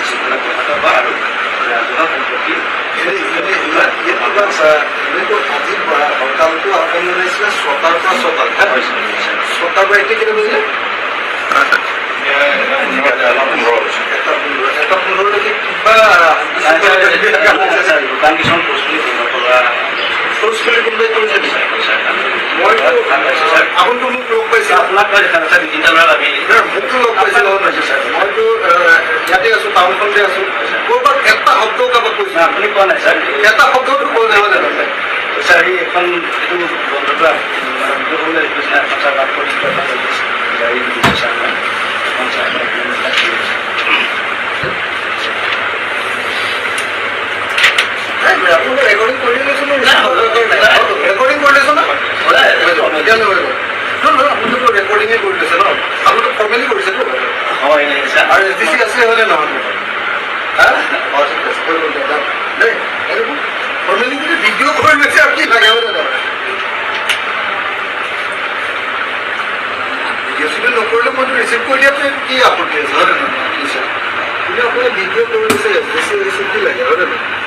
শৃংখলা ব্যাহত হোৱা আৰু ৰাজহুৱা সম্পত্তি এনেই ইয়াত কিবা এনেইতো আজি হৰতালটো আহ্বান জনাইছিলে 6টাৰ পৰা 6টাত, হা? হয় ছাৰ, ছাৰ। 6টাৰ পৰা এতিয়া কেইটা বাজিলে? 1:15। 1:15। 1:15লৈকে কিবা নাই ছাৰ, ছাৰ, দোকান কিছুমান ফ'ৰ্চফুলি বন্ধ কৰোৱা ফ'ৰ্চফুলি কোনোবাই কৰিছে নেকি? ছাৰ। মইতো পাইছোঁ ছাৰ। আপুনিতো মোক লগ পাইছে। আপোনাক মই দেখা নাই ছাৰ, দুই তিনিটা ল'ৰাক আমি নাই, মোকতো লগ পাইছে। আপোনাক লগ পাইছোঁ ছাৰ। মইতো ইয়াতে আছো, টাউনখনতে আছো। ক'ৰবাত এটা শব্দও কাৰোবাক কৈছো? নাই, আপুনি কোৱা নাই ছাৰ। এটা শব্দওতো কোৱা নাই, হয় নে নহয়? ছাৰ, এই এখন এইটো বন্ধটো মানে কৰিবলৈ আহিছে এখন ছাৰ, বাদ কৰি এখন গাড়ী দিছোঁ ছাৰ, মই এখন ছাৰ। নাই, আপোনালোকে ৰেকৰ্ডিং কৰি লৈছে ন? ৰেকৰ্ডিং কৰি লৈছে ন? তেতিয়াহ'লে হৈ গ'ল। নহয় নহয়, আপোনালোকে ৰেকৰ্ডিঙে কৰি লৈছে ন? আপোনালোকে ফৰ্মেলি কৰিছেতো। হয় ছাৰ। আৰু এছ ডি চি আছে, হয়নে নহয়? হা, অঁ, ঠিক আছে, হৈ গ'ল দাদা দেই। ফৰ্মেলি যদি ভিডিঅ' কৰি লৈছে, আৰু কি লাগে, হয় নে নহয়? ভিডিঅ' চিডিঅ' নকৰিলে মইতো ৰিচিভ কৰি দিয়াত কি আপত্তি আছে, হয় নে নহয়? কিন্তু আপোনালোকে ভিডিঅ' কৰি লৈছে, এছ ডি চি আহিছে, কি লাগে, হয় নে নহয়?